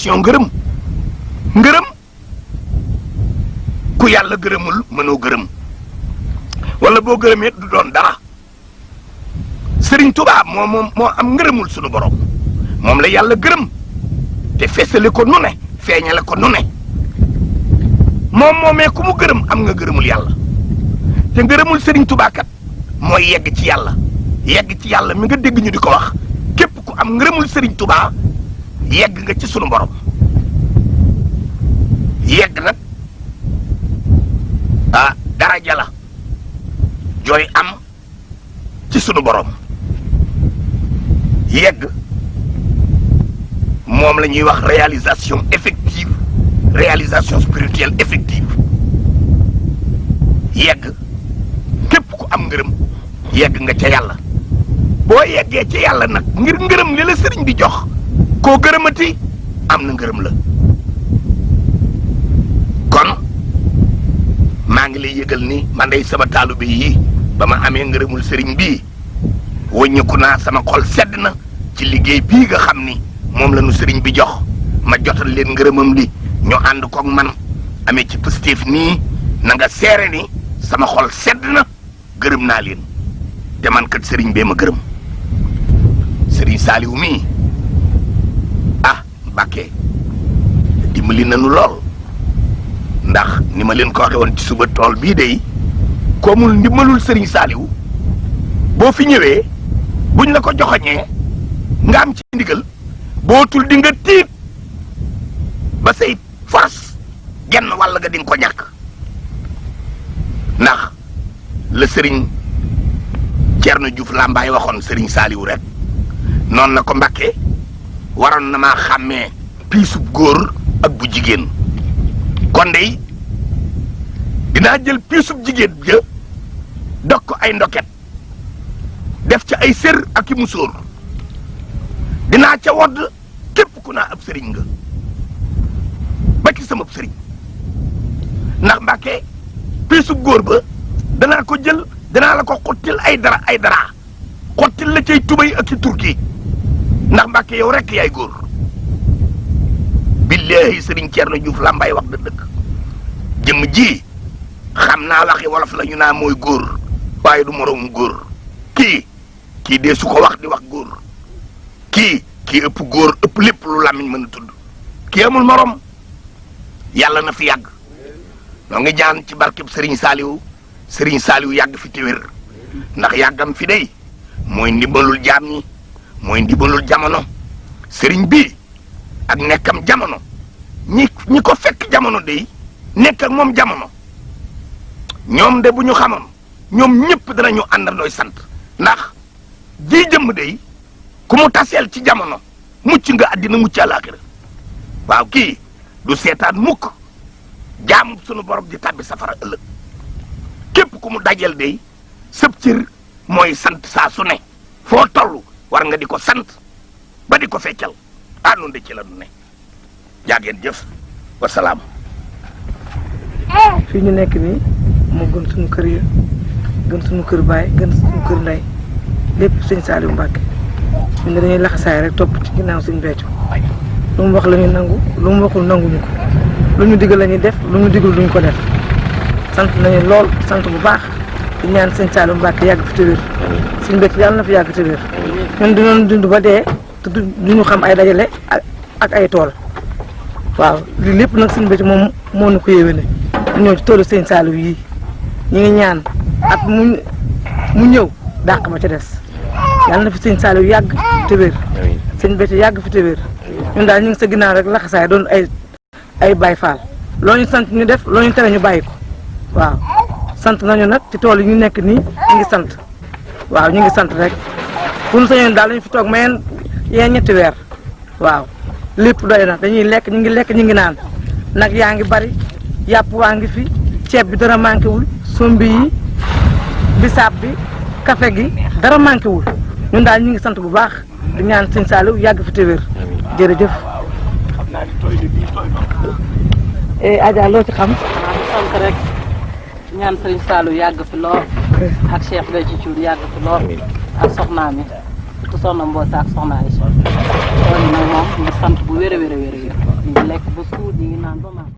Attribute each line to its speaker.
Speaker 1: réalisation ngërëm ku yàlla gërëmul mënoo gërëm wala boo gërëmee du doon dara Sëriñ Tuubaa moo am ngërëmul sunu borom moom la yàlla gërëm te fesale ko nu ne feeñale ko nu ne moomee ku mu gërëm am nga gërëmul yàlla te ngërëmul Sëriñ Tuubaa kat mooy yegg ci yàlla mi nga dégg ñu di ko wax képp ku am ngërëmul Sëriñ Tuubaa yegg nga ci sunu borom yegg nag daraja la jooy am ci sunu borom yegg moom la ñuy wax réalisation effective réalisation spirituelle effective yegg képp ku am ngërëm yegg nga ca yàlla boo yeggee ca yàlla nag ngir ngërëm li la sëriñ bi jox koo gërëmati am na ngërëm la kon maa ngi lay yëgal ni man day sama taalibe yi ba ma amee ngërëmul sëriñ bii wëññeeku naa sama xol sedd na ci liggéey bii nga xam ni moom la nu sëriñ bi jox ma jotal leen ngërëmam li ñu ànd koog man amee ci positif nii na nga seere ni sama xol sedd na gërëm naa leen te man kat sëriñ bee ma gërëm sëriñ Saaliw mii Mbàkke dimbali nañu lool ndax ni ma leen ko waxe woon ci suba tool bii de ko mul ndimbalul Sëriñ Saaliw boo fi ñëwee buñ la ko joxoñee nga am ci ndigal bootul di nga tiit ba say force genn wàll nga di nga ko ñàkk ndax la Sëriñ Ceerno Juuf Lambaay waxoon Sëriñ Saaliw rek noonu na ko Mbàkke waroon na maa xàmmee piisub góor ak bu jigéen kon dey dinaa jël piisub jigéen ja dog ko ay ndoket def ca ay sër ak i musóor dinaa ca wodd képp ku naa ab sëriñ nga ba ci sama sëriñ ndax Mbàkke piisub góor ba danaa ko jël danaa la ko xottil ay dara xottil la cay tubay ak i turki ndax Mbàkke yow rekk yaay góor billaahi Sëriñ Ceerno Juuf Lambaay wax da dëgg jëmm ji xam naa waxi wolof la ñu naa mooy góor waaye du moroomum góor kii dee su ko wax di wax góor kii ëpp góor ëpp lépp lu làmmiñ mën a tudd kii amul moroom yàlla na fi yàgg noo ngi jaan ci barkeb Sëriñ Saaliw yàgg fi te wér ndax yàggam fi dey mooy ndimbalul jaam ñi mooy ndimbalul jamono sëriñ bi ak nekkam jamono ñi ko fekk jamono de nekk ak moom jamono ñoom de bu ñu xamoon ñoom ñëpp danañu àndandooy sant ndax ji jëmm de ku mu taseel ci jamono mucc nga àddina mucc àllaaxira waaw kii du seetaan mukk jaamu sunu borom di tàbbi safara ëllëg képp ku mu dajel de sëb cër mooy sant saa su ne foo toll war nga di ko sant ba di ko feccal noonu de ci la du ne jaageen jëf wasalaam.
Speaker 2: fii ñu nekk nii moo gën suñu kër yi gën suñu kër baay gën suñu kër ndey lépp sëñ Saaliw Mbàkke ñun dañuy laxasaay rek topp ci ginnaaw sëñ Béthio lu mu wax la ñuy nangu lu mu waxul nanguñu ko lu ñu digal la ñuy def lu ñu digul duñ ko def sant nañu lool sant bu baax di ñaan sëñ Saaliw Mbàkke yàgg fi te wér sëñ Béthio yàlla na fi yàgg te wér ñun dinañ dund ba dee te duñu xam ay dajale ak ay tool waaw lii lépp nag sëñ Béthio moom moo ñu ko yéwéne ñu ñëw ci toolu sëñ Saaliw yii ñu ngi ñaan at mu ñëw dàq ba ca des yàlla na fi sëñ Saaliw yàgg te wér sëñ Béthio yàgg fi te wér ñun daal ñu ngi sa ginnaaw rek laxasaay doon ay Baay Faal loo ñu sant ñu def loo ñu tere ñu bàyyi ko waaw sant nañu nag ci tool yi ñu nekk nii ñu ngi sant waaw ñu ngi sant rek bu ñu sañoon daal lañu fi toog mayeen yee ñetti weer waaw lépp doy na dañuy lekk ñu ngi naan nag yaa ngi bari yàpp waa ngi fi ceeb bi dara manqué wul sombi yi bisaab bi café gi dara manqué wul ñun daal ñu ngi sant bu baax di ñaan sëñ Saaliw yàgg fi te wér jërëjëf. Adja loo ci xam.
Speaker 3: waaw sant rek ñaan sëñ Saaliw yàgg fi lool ak Cheikh Béthio Thioune yàgg fi lool ak soxnaa mi surtout soxna Mboose ak soxna Aïcha loolu nag moom ñu sant bu wér a wér a wér naan ba maan